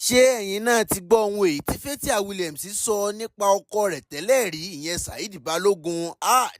Ṣé ẹ̀yin náà ti gbọ́ ohun èyí tí Fathia Williams sọ nípa ọkọ rẹ̀ tẹ́lẹ̀ rí, ìyẹn Saheed Balogun?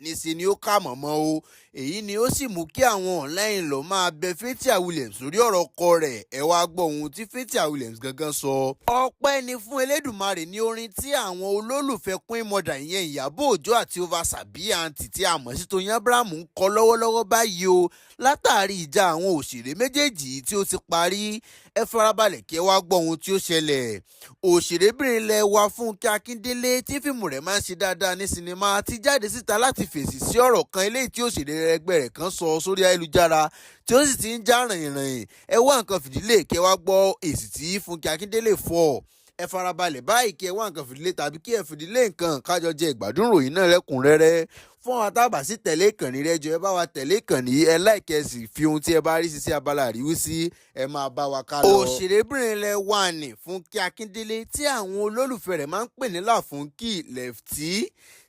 Níṣe ni ó kà mọ̀mọ́ o. Èyí ni ó sì mú kí àwọn online lọ máa bẹ Fathia Williams lórí ọ̀rọ̀ ọkọ rẹ̀. Ẹ wá gbọ́ ohun tí Fathia Williams gangan sọ. Ọpẹ́ ni fún Elédùmarè ní orin tí àwọn olólùfẹ́ Queen Mother, ìyẹn Ìyábọ̀ Òjó àti Oversabi Aunty tí a mọ̀ sí Tóyìn Abraham, ń kọ lọ́wọ́lọ́wọ́ báyìí o, látàrí ìjà àwọn òṣèré méjèèjì tí ó ti parí. Ẹ farabalẹ̀ kí ẹ wá gbọ́ ohun tí ó ṣẹlẹ̀. Òṣèrébìnrin ilẹ̀ wa Fúnkẹ́ Akíndélé, tí fíìmù rẹ̀ máa ń ṣe dáadáa ní sinimá, ti jáde síta láti fèsì sí ọ̀rọ̀ kan eléyìí tí òṣèré ẹgbẹ́ rẹ̀ kan sọ sórí ayélujára, tí ó sì ti ń já rìnrìn. Ẹ wá nǹkan fìdí lé kí ẹ wá gbọ́ èsì tí Fúnkẹ́ Akíndélé fọ̀. Ẹ farabalẹ̀ báyìí kí ẹ wá nǹkan fìdí lé tàbí kí ẹ fìdí lé nǹkan, kájọ jẹ ìgbádùn ròyìn náà lẹ́kùnrẹ́rẹ́. Fún àwọn tábà sí tẹ̀lé ìkànnì rẹ jọ, ẹ bá wa tẹ̀lé ìkànnì, ẹ like, ẹ sì fi ohun tí ẹ bá rí sí sí abala àríwísí. Ẹ máa bá wa ká lọ. Òṣèrébìnrin ilẹ̀ wa ní Fúnkẹ́ Akíndélé, tí àwọn olólùfẹ́ rẹ̀ máa ń pè ní Láfúnkì Lẹ́fìtì,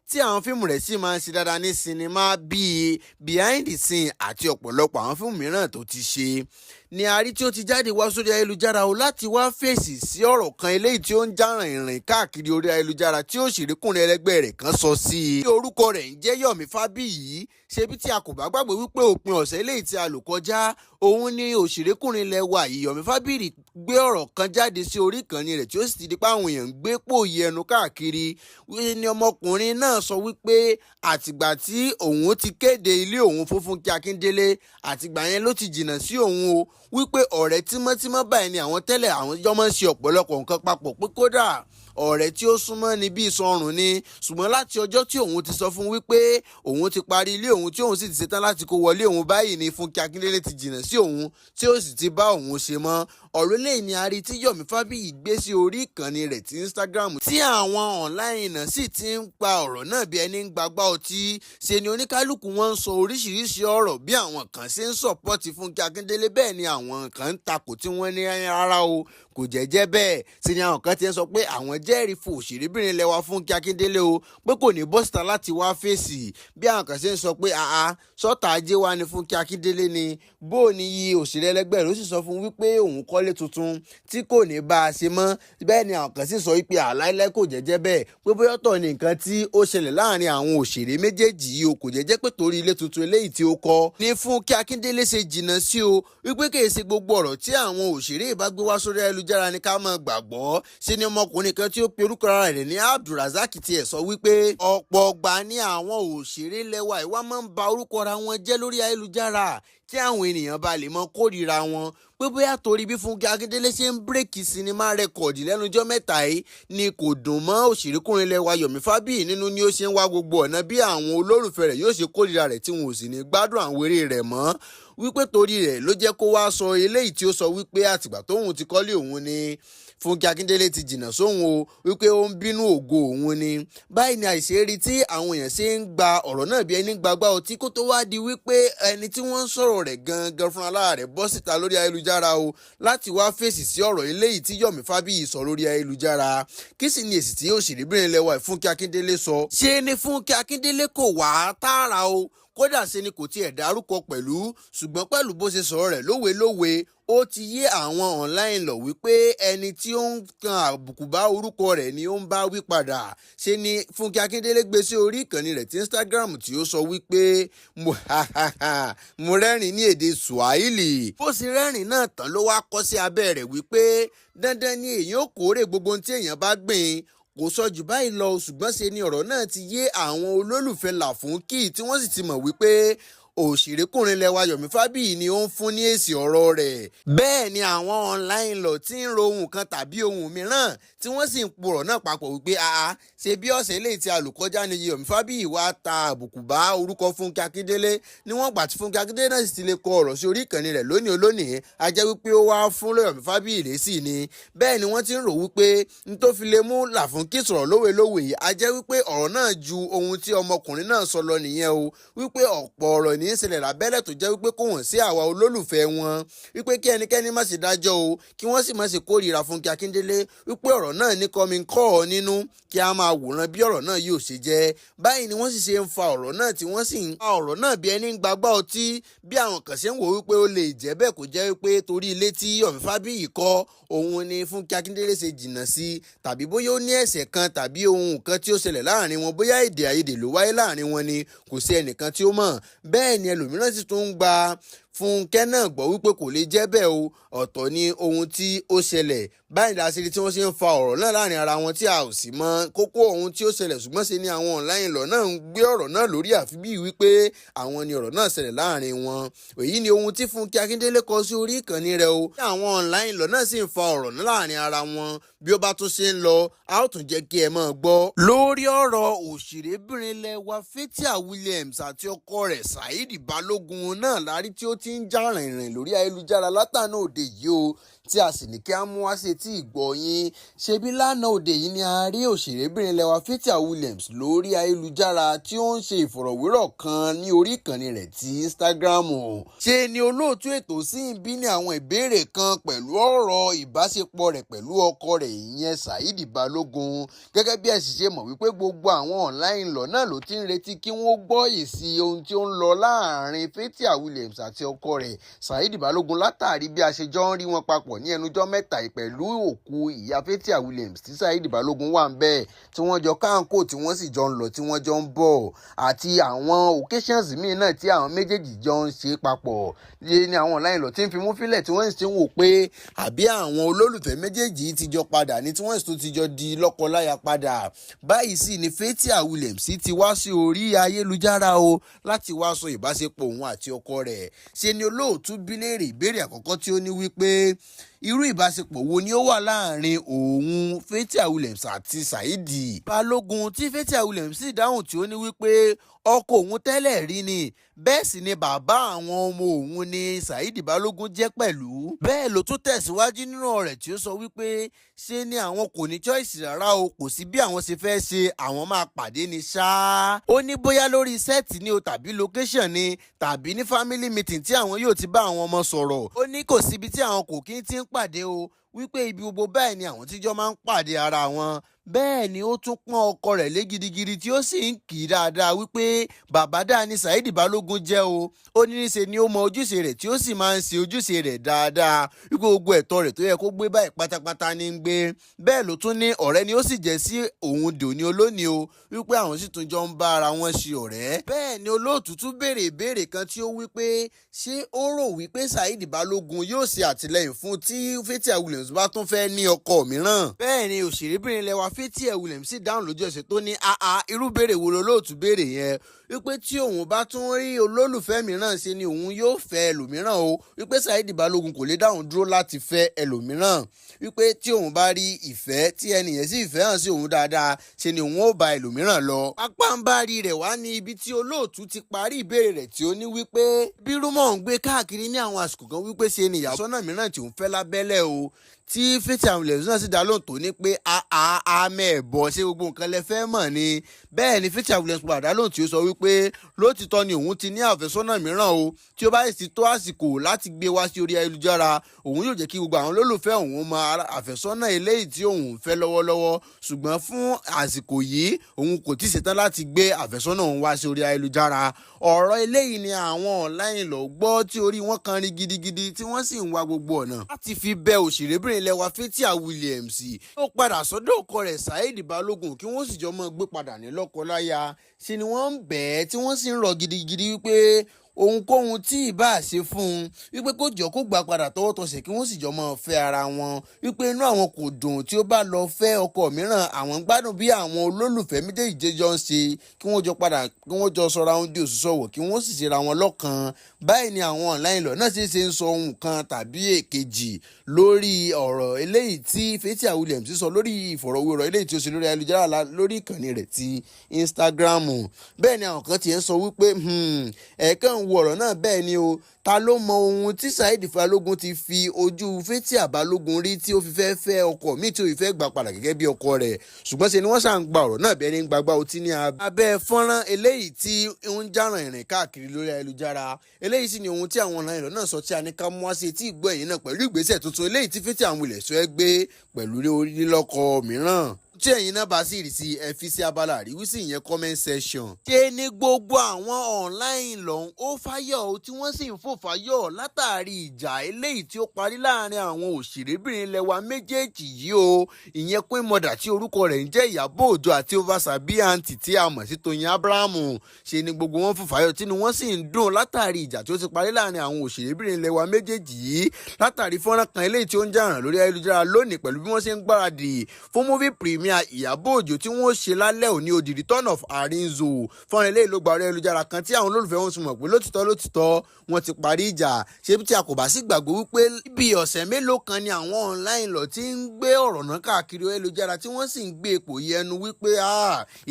tí àwọn fíìmù rẹ̀ sì máa ń ṣe dáadáa ní sinimá bíi Behind the Scene àti ọ̀pọ̀lọpọ̀ àwọn fíìmù mìíràn tó ti ṣe, ni a rí tí ó ti jáde wá sórí ayélujára o láti wá fèsì sí ọ̀rọ̀ kan eléyìí tí ó ń já rìnrìn káàkiri orí ayélujára tí òṣèrékùnrin ẹlẹgbẹ́ rẹ̀ kan sọ sí i, tí orúkọ rẹ̀ ń jẹ́ Yomi Fabiyi. Ṣebí tí a kò bá gbàgbé wípé òpin ọ̀sẹ̀ eléyìí tí a lò kọjá, òun ni òṣèrékùnrin ilẹ̀ wa yìí, Yomi Fabiyi, gbé ọ̀rọ̀ kan jáde sí orí ìkànnì rẹ̀, tí ó sì ti di pé àwọn èèyàn ń gbé pòyì ẹnu káàkiri. Ni ọmọkùnrin náà sọ wípé àtìgbà tí òun ti kéde ilé òun fún Fúnkẹ́ Akíndélé, àtìgbà yẹn ló ti jìnnà sí òun o, wípé ọ̀rẹ́ tímọ́tímọ́ báyìí ni àwọn tẹ́lẹ̀, àwọn jọ máa ń ṣe ọ̀pọ̀lọpọ̀ nǹkan papọ̀, pé kódà ọ̀rẹ́ tí ó súnmọ́ ni bí ìsọrùn ni. Ṣùgbọ́n láti ọjọ́ tí òun ti sọ fún wípé òun ti parí ilé òun, tí òun sì ti ṣetán láti kó wọlé òun báyìí, ni Fúnkẹ́ Akíndélé ti jìnnà sí òun, tí ó sì ti bá òun ṣe mọ́. Ọ̀rọ̀ eléyìí ni a rí tí Yomi Fabiyi gbé sí orí ìkànnì rẹ̀ ti Instagram, tí àwọn online náà sì ti ń pa ọ̀rọ̀ náà bí ẹni ń gbagbá ọtí. Ṣe ni oníkálukú wọn ń sọ oríṣiríṣi ọ̀rọ̀. Bí àwọn kan ṣe ń support Fúnkẹ́ Akíndélé, bẹ́ẹ̀ ni àwọn kan ń takò, tí wọ́n ní rárá o, kò jẹ́jẹ́ bẹ́ẹ̀. Ṣe ni àwọn kan ti ń sọ pé àwọn jẹ́rìí fún òṣèrébìnrin lẹ́wà Fúnkẹ́ Akíndélé o, pé kò ní bọ́ síta láti wá fèsì. Bí àwọn kan ṣe ń sọ pé àá sọ́tà ajé wa ni Fúnkẹ́ Akíndélé ni, bó o ní iye òṣèré ẹlẹgbẹ́ rẹ̀ ó sì sọ fún wípé òun kọ́lé tuntun tí kò ní bá a ṣe mọ́. Bẹ́ẹ̀ ni àwọn kan sì sọ wípé àláìláì, kò jẹ́jẹ́ bẹ́ẹ̀, pé bóyá ọ̀tọ̀ ni nǹkan tí ó ṣẹlẹ̀ láàrin àwọn òṣèré méjèèjì yìí o, kò jẹ́jẹ́ pé torí ilé tuntun eléyìí tí ó kọ́ ní Fúnkẹ́ Akíndélé ṣe jìnnà sí o, wípé kì í ṣe gbogbo ọ̀rọ̀ tí àwọn òṣèré ìbá gbé wá sórí ayélujára ní ká máa gbàgbọ́. Ṣe ni ọmọkùnrin kan tí ó pe orúkọ ara rẹ̀ ní Abdulrasaq tiẹ̀ sọ wípé ọ̀pọ̀ ọgbà ní àwọn òṣèré lẹ́wà ìwà máa ń ba orúkọ ara wọn jẹ́ lórí ayélujára kí àwọn ènìyàn bá lè mọ kórìíra wọn, pé bóyá torí bí Fúnkẹ́ Akíndélé ṣe ń break sinimá record lẹ́nujọ́ mẹ́ta yìí ni kò dùn mọ́ òṣèrékùnrin lẹ́wà Yomi Fabiyi nínú, ni ó ṣe ń wá gbogbo ọ̀nà bí àwọn olólùfẹ́ rẹ̀ yóò ṣe kórìíra rẹ̀, tí wọn ò sì ní gbádùn àwọn eré rẹ̀ mọ́, wípé torí rẹ̀ ló jẹ́ kó wá sọ eléyìí tí ó sọ wípé àtìgbà tóun ti kọ́lé òun ni Fúnkẹ́ Akíndélé ti jìnnà sóhun o, wípé ó ń bínú ògo òun ni. Báyìí ni àìṣe rí tí àwọn èèyàn ṣe ń gba ọ̀rọ̀ náà bí ẹni gbagbá ọtí, kó tó wá di wípé ẹni tí wọ́n ń sọ̀rọ̀ rẹ̀ gangan fúnra lára rẹ̀ bọ́ síta lórí ayélujára o láti wá fèsì sí ọ̀rọ̀ eléyìí tí Yomi Fabiyi sọ lórí ayélujára. Kí sì ni èsì tí òṣèrébìnrin lẹ́wà Fúnkẹ́ Akíndélé sọ? Ṣé ni Fúnkẹ́ Akíndélé kò wá tààrà o, kódà ṣe ni kò tiẹ̀ dárúkọ pẹ̀lú, ṣùgbọ́n pẹ̀lú bó ṣe sọ̀rọ̀ rẹ̀ lówelówe, ó ti yé àwọn online lọ wípé ẹni tí ó ń kan àbùkù bá orúkọ rẹ̀ ni ó ń bá wí padà. Ṣe ni Fúnkẹ́ Akíndélé gbé sí orí ìkànnì rẹ̀ ti Instagram tí ó sọ wípé mo rẹ́rìn ní èdè Swahili. Bó ṣe rẹ́rìn náà tán, ló wá kọ sí abẹ́ rẹ̀ wípé dandan ni èèyàn ó kórè gbogbo ohun tí èèyàn bá gbìn. Kò sọ jù báyìí lọ, ṣùgbọ́n ṣe ni ọ̀rọ̀ náà ti yé àwọn olólùfẹ́ Làfúnkì, tí wọ́n sì ti mọ̀ wípé òṣèrékùnrin lẹ́wà Yomi Fabiyi ni ó ń fún ní èsì ọ̀rọ̀ rẹ̀. Bẹ́ẹ̀ ni àwọn online lọ tí ń ro ohun kan tàbí ohun mìíràn, tí wọ́n sì ń purọ̀ náà papọ̀ wípé àá ṣe bí ọ̀sẹ̀ eléyìí tí a lò kọjá ni Yomi Fabiyi wá ta àbùkù bá orúkọ Fúnkẹ́ Akíndélé. Níwọ̀n gbà tí Fúnkẹ́ Akíndélé náà sì ti lè kọ ọ̀rọ̀ sí orí ìkànnì rẹ̀ lónìí olónìí, a jẹ́ wípé ó wá fún Yomi Fabiyi lésì ni. Bẹ́ẹ̀ ni wọ́n ti ń rò wípé n tó fi lè mú Làfúnkì sọ̀rọ̀ lówelówe yìí, a jẹ́ wípé ọ̀rọ̀ náà ju ohun tí ọmọkùnrin náà sọ lọ nìyẹn o, wípé ọ̀pọ̀ ọ̀rọ̀ ní ní í ṣẹlẹ̀ lábẹ́lẹ̀ tó jẹ́ wípé kò wọ́n sí àwa olólùfẹ́ wọn, wípé kí ẹnikẹ́ni má ṣe dájọ́ o, kí wọ́n sì má ṣe kórìíra Fúnkẹ́ Akíndélé, wípé ọ̀rọ̀ náà ní kọ́mi kọ́ ọ nínú, kí a máa wòran bí ọ̀rọ̀ náà yóò ṣe jẹ́. Báyìí ni wọ́n sì ṣe ń fa ọ̀rọ̀ náà, tí wọ́n sì ń fa ọ̀rọ̀ náà bí ẹni ń gbagbá ọtí, bí àwọn kan ṣe ń wò wípé ó lè jẹ́ bẹ́ẹ̀, kó jẹ́ wípé torí ilé tí Yomi Fabiyi kọ́ òun ni Fúnkẹ́ Akíndélé ṣe jìnnà sí, tàbí bóyá ó ní ẹ̀ṣẹ̀ kan tàbí ohun kan tí ó ṣẹlẹ̀ láàrin wọn, bóyá èdè àìyedè ló wáyé láàrin wọn ni, kò sí ẹnìkan tí ó mọ̀. Bẹ́ẹ̀ ni ẹlòmíràn sì tún ń gba Fúnkẹ́ náà gbọ́ wípé kò lè jẹ́ bẹ́ẹ̀ o, ọ̀tọ̀ ni ohun tí ó ṣẹlẹ̀. Báyìí la ṣe rí tí wọ́n ṣe ń fa ọ̀rọ̀ náà láàrin ara wọn, tí a ò sì mọ kókó ohun tí ó ṣẹlẹ̀, ṣùgbọ́n ṣe ni àwọn online lọ náà ń gbé ọ̀rọ̀ náà lórí, àfi bíi wípé àwọn ni ọ̀rọ̀ náà ṣẹlẹ̀ láàrin wọn. Èyí ni ohun tí Fúnkẹ́ Akíndélé kọ sí orí ìkànnì rẹ̀ o. Àwọn online lọ náà sì ń fa ọ̀rọ̀ náà láàrin ara wọn. Bí ó bá tún ṣe ń lọ, a ó tún jẹ́ kí ẹ máa gbọ́. Lórí ọ̀rọ̀ òṣèrébìnrin lẹ́wà Fathia Williams àti ọkọ rẹ̀ Saheed Balogun náà lárí tí ó ti ń já rìnrìn lórí ayélujára látàná òde yìí o, tí a sì ní kí á mú wá sí etí ìgbọ́ yín. Ṣebí lánàá òde yìí ni a rí òṣèrébìnrin lẹ́wà Fathia Williams lórí ayélujára tí ó ń ṣe ìfọ̀rọ̀wérọ̀ kan ní orí ìkànnì rẹ̀ ti Instagram. Ṣe ni olóòtú ètò sì ń bí ní àwọn ìbéèrè kan pẹ̀lú ọ̀rọ̀ ìbáṣepọ̀ rẹ̀ pẹ̀lú ọkọ rẹ̀, ìyẹn Saheed Balogun. Gẹ́gẹ́ bí ẹ sì ṣe mọ̀ wípé gbogbo àwọn online lọ náà ló ti ń retí kí wọ́n gbọ́ èsì ohun tí ó ń lọ láàrin Fathia Williams àti ọkọ rẹ̀ Saheed Balogun, látàrí bí a ṣe jọ ń rí wọn papọ̀ ní ẹnujọ́ mẹ́ta yìí pẹ̀lú òkú ìyá Fathia Williams tí Saheed Balogun wà ń bẹ́ẹ̀, tí wọ́n jọ káńkò, tí wọ́n sì jọ ń lọ, tí wọ́n jọ ń bọ̀, àti àwọn occasions míì náà tí àwọn méjèèjì jọ ń ṣe papọ̀ yé ni àwọn online lọ tí ń fimú fílẹ̀, tí wọ́n sì ń wò pé àbí àwọn olólùfẹ́ méjèèjì ti jọ padà ní, tí wọ́n sì tún ti jọ di lọ́kọláya padà. Báyìí sì ni Fathia Williams ti wá sí orí ayélujára o láti wá sọ ìbáṣepọ̀ òun àti ọkọ rẹ̀. Ṣe ni olóòtú bí léèrè ìbéèrè àkọ́kọ́ tí ó ní wípé irú ìbáṣepọ̀ wo ni ó wà láàrin òun, Fathia Williams, àti Saheed Balogun, tí Fathia Williams sì dáhùn tí ó ní wípé ọkọ òun tẹ́lẹ̀ rí ni, bẹ́ẹ̀ sì ni bàbá àwọn ọmọ òun ni Saheed Balogun jẹ́ pẹ̀lú. Bẹ́ẹ̀ ló tún tẹ̀síwájú nínú ọ̀rẹ́ tí ó sọ wípé ṣé ni àwọn kò ní choice rárá o, kò sí bí àwọn ṣe fẹ́ ṣe, àwọn máa pàdé ni ṣáá. Ó ní bóyá lórí set ni o, tàbí location ni, tàbí ní family meeting tí àwọn yóò ti bá àwọn ọmọ sọ̀rọ̀. Ó ní kò síbi tí àwọn kò kí ń ti ń pàdé o, wípé ibi gbogbo báyìí ni àwọn tíjọ́ máa ń pàdé ara wọn. Bẹ́ẹ̀ ni ó tún pọ́n ọkọ rẹ̀ lé gidigidi, tí ó sì ń kì í dáadáa wípé bàbá dáa ni Saheed Balogun jẹ́ o. Ó ní níṣe ni ó mọ ojúṣe rẹ̀, tí ó sì máa ń ṣe ojúṣe rẹ̀ dáadáa, wípé gbogbo ẹ̀tọ́ rẹ̀ tó yẹ kó gbé báyìí pátápátá ní ń gbé. Bẹ́ẹ̀ ló tún ní ọ̀rẹ́ ni ó sì jẹ́ sí òun dòní olónìí o, wípé àwọn sì tún jọ ń bá ara wọn ṣe ọ̀rẹ́. Bẹ́ẹ̀ ni olóòtú tún béèrè ìbéèrè kan tí ó wípé ṣé ó rò wípé Saheed Balogun yóò ṣe àtìlẹ́yìn fún tí Fathia Williams bá tún fẹ́ ní ọkọ mìíràn? Bẹ́ẹ̀ ni òṣèrébìnrin lẹ́wà Fathia Williams sì dáhùn lójú ẹsẹ̀ tó ní, "Àà, irú béèrè wo lolóòtú béèrè yẹn?" Wípé tí òun bá tún rí olólùfẹ́ mìíràn, ṣe ni òun yóò fẹ́ ẹlòmíràn o, wípé Saheed Balogun kò lè dáhùn dúró láti fẹ́ ẹlòmíràn, wípé tí òun bá rí ìfẹ́ tí ẹnìyẹn sì fẹ́ hàn sí òun dáadáa, ṣe ni òun ó bá ẹlòmíràn lọ. Pápánbárì rẹ̀ wá ní ibi tí olóòtú ti parí ìbéèrè rẹ̀, tí ó ní wípé bí rumour ń gbé káàkiri ní àwọn àsìkò kan wípé ṣe ni ìyàwó sọ́nà mìíràn tí òun fẹ́ lábẹ́lẹ̀ o, tí Fathia Williams náà sì dá lóhùn tó ní pé àmẹ́ ẹ̀bọ̀, ṣé gbogbo nǹkan lẹ fẹ́ mọ̀ ni? Bẹ́ẹ̀ ni Fathia Williams padà dá lóhùn tí ó sọ wípé lótìtọ́ ni òun ti ní àfẹ́sọ́nà mìíràn o, tí ó bá sì tó àsìkò láti gbé wá sí orí ayélujára, òun yóò jẹ́ kí gbogbo àwọn olólùfẹ́ òun mọ àfẹ́sọ́nà eléyìí tí òun ń fẹ́ lọ́wọ́lọ́wọ́, ṣùgbọ́n fún àsìkò yìí, òun kò tí ì ṣetán láti gbé àfẹ́sọ́nà òun wá sí orí ayélujára. Ọ̀rọ̀ eléyìí ni àwọn online lọ gbọ́ tí orí wọn kan rí gidigidi, tí wọ́n sì ń wá gbogbo ọ̀nà láti fi bẹ òṣèrébìnrin lẹ́wà Fathia Williams ó padà sọ́dọ̀ ọkọ rẹ̀ Saheed Balogun, kí wọ́n sì jọ mọ́ gbé padà ní lọ́kọ-láya. Ṣe ni wọ́n ń bẹ̀ ẹ́, tí wọ́n sì ń rọ̀ gidigidi wípé ohunkóhun tí ìbá ṣe fún un, wípé kó jọ kó gbà padà tọwọ́ tọsẹ̀, kí wọ́n sì jọ máa fẹ́ ara wọn, wípé inú àwọn kò dùn tí ó bá lọ fẹ́ ọkọ mìíràn, àwọn gbádùn bí àwọn olólùfẹ́ méjèèjì jọ ń ṣe, kí wọ́n jọ padà, kí wọ́n jọ sọra wọn di òṣùṣọ̀wọ̀, kí wọ́n sì ṣera wọn lọ́kan. Báyìí ni àwọn online lọ náà ṣe ṣe ń sọ ohun kan tàbí èkejì lórí ọ̀rọ̀ eléyìí tí Fathia Williams sọ lórí ìfọ̀rọ̀wérọ̀ eléyìí tí ó ṣe lórí ayélujára lórí ìkànnì rẹ̀ ti Instagram. Bẹ́ẹ̀ ni àwọn kan tiẹ̀ ń sọ wípé ẹ̀ẹ̀kan wo ọ̀rọ̀ náà bẹ́ẹ̀ ni o. Ta ló mọ ohun tí Saheed Balógun ti fi ojú Fathia Balógun rí tí ó fi fẹ́ fẹ́ ọkọ míì, tí ó fi fẹ́ gbà padà gẹ́gẹ́ bí ọkọ rẹ̀? Ṣùgbọ́n ṣe ni wọ́n ṣà ń gba ọ̀rọ̀ náà bẹ́ẹ̀ ní gbagba otí ní abẹ́ fọ́nrán eléyìí tí ń járàn ìrìn káàkiri lórí ayélujára. Eléyìí sì ni ohun tí àwọn ọ̀nà ìlọ náà sọ tí a ní ká mú wá sí etí ìgbọ́ ẹ̀yìn náà pẹ̀lú ìgbésẹ̀ tuntun eléyìí tí Fathia Williams fẹ́ gbé pẹ̀lú lílọ́kọ mìíràn. Tí ẹ̀yin náà bá sì rí sí, ẹ fi sí abala àríwísí, ìyẹn comment section. Ṣé ní gbogbo àwọn online lọ́hún ó fáyọ̀ ó, tí wọ́n sì ń fò fáyọ̀ látàrí ìjà eléyìí tí ó parí láàrin àwọn òṣèrébìnrin ilẹ̀ wa méjèèjì yìí o, ìyẹn Queen Mother tí orúkọ rẹ̀ ń jẹ́ Ìyábọ̀ Òjó àti Oversabi Aunty tí a mọ̀ sí Tóyìn Abraham. Ṣe ni gbogbo wọn fò fáyọ̀, tínú wọn sì ń dùn látàrí ìjà tí ó ti parí láàrin àwọn òṣèrébìnrin ilẹ̀ wa méjèèjì yìí, látàrí fọ́nrán kan eléyìí tí ó ń jà ràn lórí ayélujára lónìí pẹ̀lú bí wọ́n ṣe ń gbáradì fún movie premiere Ìyábọ̀ Òjó tí wọ́n ṣe lálẹ́ òní, The Return of Arinzo. Fọ́nrán eléyìí ló gba orí ayélujára kan, tí àwọn olólùfẹ́ wọn sì mọ̀ pé lótìtọ́ lótìtọ́ wọ́n ti parí ìjà. Ṣé tí a kò bá sì gbàgbé wípé bí ọ̀sẹ̀ mélòó kan ni àwọn online lọ tí ń gbé ọ̀rọ̀ náà káàkiri ayélujára, tí wọ́n sì ń gbé ipò yẹnu wípé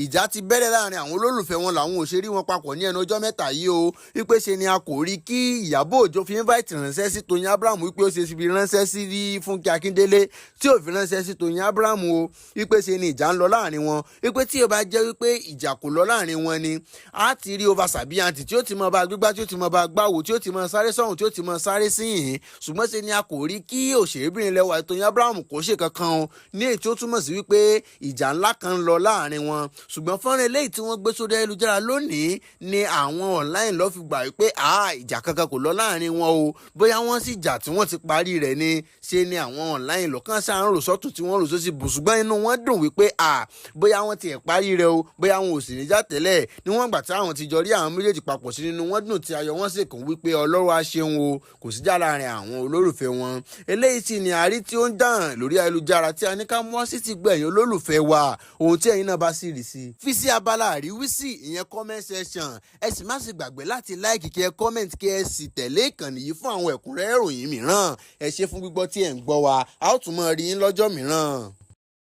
ìjà ti bẹ̀rẹ̀ láàrin àwọn olólùfẹ́ wọn, làwọn òṣèré wọn papọ̀ ní ẹnu ọjọ́ mẹ́ta yìí o, wípé ṣe ni a kò rí kí Ìyábọ̀ Òjó fi invite ránṣẹ́ sí Tóyìn Abraham, wípé ó ṣe fi ránṣẹ́ sí Fúnkẹ́ Akíndélé tí ò fi ránṣẹ́ sí Tóyìn Abraham o, wípé ṣe ni ìjà ń lọ láàrin wọn, wípé tí ó bá jẹ́ wípé ìjà kò lọ láàrin wọn ni, a ti rí Oversabi Aunty tí ó ti mọ bá gbígbá, tí ó ti mọ bá gbáwò, tí ó ti mọ sáré sọ́hùn, tí ó ti mọ sáré síyìn. Ṣùgbọ́n ṣe ni a kò rí kí òṣèrébìnrin lẹ́wà Tóyìn Abraham kò ṣe kankan o, ní èyí tí ó túmọ̀ sí wípé ìjà ńlá kan ń lọ láàrin wọn. Ṣùgbọ́n fọ́nrán eléyìí tí wọ́n gbé sórí ayélujára lónìí ni àwọn online lọ́ fi gbà wípé ìjà kankan kò lọ láàrin wọn o. Bóyá wọ́n sì jà tí wọ́n ti parí rẹ̀ ni. Ṣe ni àwọn online lọ́kàn sáà ń rò sọ́tún, tí wọ́n rò sósì bù, ṣùgbọ́n inú wọn dùn wípé bóyá wọ́n ti ẹ̀ parí rẹ̀ o, bóyá wọn ò sì ní já tẹ́lẹ̀. Níwọ̀n ìgbà tí àwọn ti jọ rí àwọn méjèèjì papọ̀ sí, nínú wọn dùn, tí ayọ̀ wọn sì kún wípé Ọlọ́run á ṣeun o, kò sí jà láàrin àwọn olólùfẹ́ wọn. Eléyìí sì ni àrí tí ó ń dàn lórí ayélujára tí a ní ká mú sí ti gbẹ̀yìn olólùfẹ́ wa. Ohun tí ẹ̀yin náà bá sì rí sí, fi sí abala àríwísí, ìyẹn comment section. Ẹ sì má sì gbàgbé láti like, kí ẹ comment, kí ẹ sì tẹ̀lé ìkànnì yìí fún àwọn ẹ̀kúnrẹ́rẹ́ ìròyìn mìíràn. Ẹ ṣé fún gbígbọ́ tí ẹ̀ ń gbọ́ wa. A ó tún máa rí yín lọ́jọ́ mìíràn.